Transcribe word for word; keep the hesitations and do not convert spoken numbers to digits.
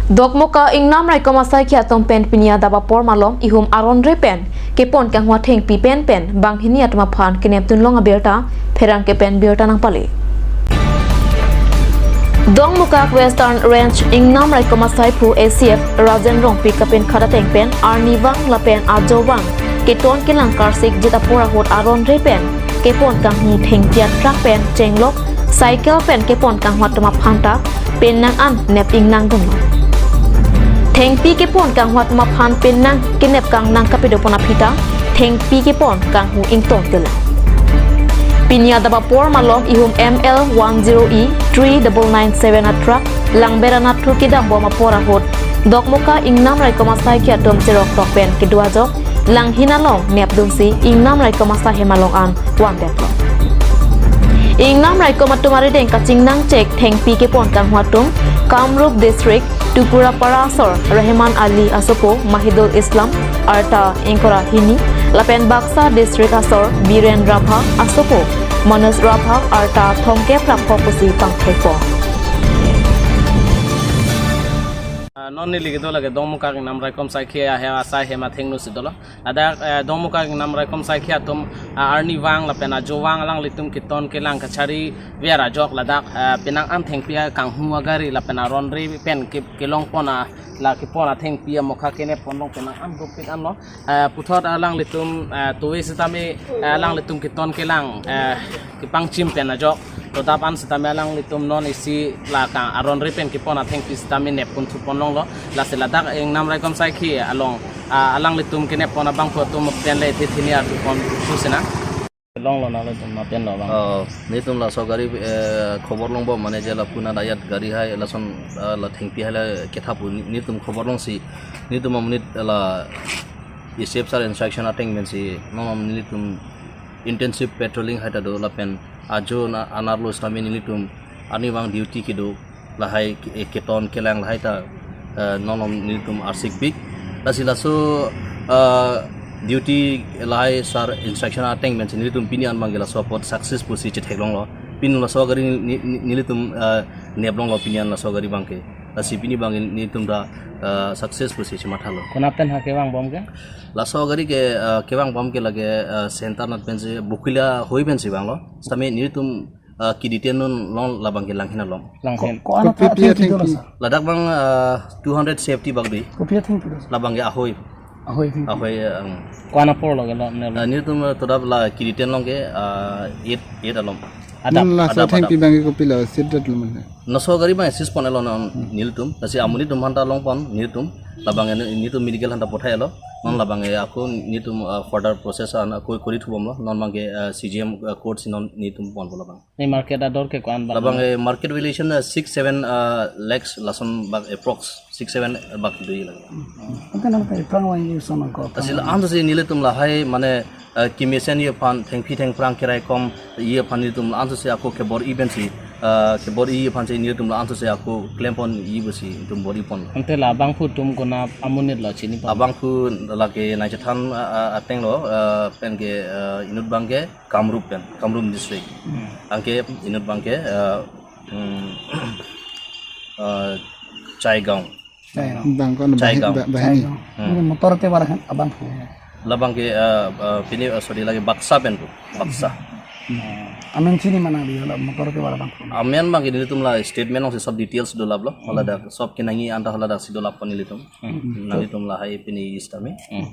Dokmoka Ingnam Raikom asaikhi atum pen pini adap apor malom ihum aron-re pen kepon kanghua thengpi pen pen banghini atum aphan kenep dunlong abirta pherangke pen birta nangpale. Dongmukak Western Range Ingnam Raikom asaiphu A C F Rajen Rongpi kapinkhat ateng pen arnivang lapen ajovang keton kelang karsik jit apor ahut aron-re pen kepon kanghu thengpi atrak pen chenglok cycle pen kepon kanghua atum aphan ta penang an nep ingnang dunlo. Thengpi kepon kanghua atum aphan penang kenep kangnang kapidopon aphi ta thengpi kepon kanghu ingtong telang. Pini adap apor malom ihum M L one zero E three double nine seven atrak Langber anatthu kedambom apor ahut Dokmoka Ingnam Raikom asaikhi atum cherok tok pen kedo ajok langhin along nepdunsi Ingnam Raikom asaihem along an vandetlo. Ingnam Raikom atum arideng kachingnang chek thengpi kepon kanghua atum Kamrup District Tukurapara asor Rehman Ali asopo Mahidul Islam arta ingkoi ra hini lapen Baksa District asor Biren Rabha asopo Manoj Rabha arta thomkep ra pho pusi pangthekpo. Ah, non neli kedo lake Dongmukak Ingnam Raikom asaikhi ahem asaihem athengno si dolo. Ladak, eh, Dongmukak Ingnam Raikom asaikhi atum, ah, arnivang lapen ajovang alanglitum keton kelang kachari ver ajok ladak, eh, penang an thengpi kanghu agari lapen aron-re pen ke-, kelongpon a la kepon athengpi amokha kenep ponlong penang an dopik anlo. Eh, puthot alanglitum, eh, tove sitame, eh, alanglitum keton kelang, eh, kepangchim pen ajok. Todap an sitame alanglitum non isi la kang aron-re pen kepon athengpi sitame nep punthu ponlonglo. Lasi ladak Ingnam Raikom asaikhi along, ah, alanglitum kenep pon abangphu atum pen le thithini artu ponthu sina. Longlo nanglitum ma pen lo bang. Oh, nelitum laso gari, eh, khobor longbom mane je la puna dayat gari hai lason, eh, la thengpi hai la ketha pu ne-, nelitum khobor longsi nelitum amonit la A C F sir instruction ateng pensi non nelitum intensive patrolling hai ta do lapen ajo na anarlo sitame nelitum arnivang duty kedo lahai ke-, eh, keton kelang lahai ta, eh, non nelitum arsik pik. Lasi laso, eh, duty lahai sir instruction ateng pensi nelitum pini an abangke laso apot success pusi chetheklonglo. Pini laso gari ne-, ne-, nelitum, eh, neplonglo pini an laso gari abangke. Lasi pini abangke nelitum ta, eh, success pusi chemathalo. Konat pen ha kevangbom ke? Laso gari ke, eh, kevangbom ke lake, eh, center nat pensi Bokulia ahoi pensi vanglo. Sitame nelitum ah, kedetain dunlong labangke langhin along. Langhin. Ko-, ko-an apor kopi athengpi athengpi dolo, sir? Ladak abang, ah, two hundred safety bak dei. Kopi athengpi dolo, sir? Labangke ahoi. Ahoi athengpi. Ahoi, ah, ang. Ko-an apor lo ke lo, ne lo? Ah, nelitum, ah, todap la kedetain along ke, ah, eight, eight along. Adap. Non laso adap, athengpi adap. Abangke kopilo, seat belt lo mane? Laso gari abang seize pon elo non nelitum. Lasi amonit atum aphanta longpon nelitum. Labangke ne-, nelitum medical aphanta pathai elo. Non labangke ako nelitum, ah, further process an ako kori thubomlo. Non abangke, ah, C G M, ah, court si non nelitum ponpo labang. Ne market ador ke ko-an bak? Labang, eh, market valuation, eh, six, seven, eh, lakhs lason bak approx six, seven bak do lang. Ante nang pe prang wai ni son ko. Lasi la-an si nelitum lahai mane, eh, kemesen ye aphan thengpi thengphrang keraikom ye aphan nelitum la-an si ako kebor-i pensi, eh, kebor-i ye aphan si nelitum la-an si ako klempon ye pusi nelitum bor-i pon. Ante labangphu atum konat amonit lo chini pon? Abangphu lake Naichethan, eh, eh, ateng lo, eh, penke, eh, inut abangke Kamrup pen, Kamrup district. Hmm. Anke inut abangke, eh, hmm, eh, Chaigaon. Chaigaon. Bang ko Chaigaon. Bah-, bahini. Chaigaon. Hmm. Ini motor te wara kan abang. Labangke, eh, eh, pini, eh, sorry, lake Baksa pen tu, Baksa. Hmm. Amen chini mana di la motor te wara bang. Amen abangke nelitum la statement along si sob details dolaplo. Hmm. Haladak sob kenangji anta haladak si dolap pon nelitum. Hmm. Nanglitum lahai pini sitame. Hmm.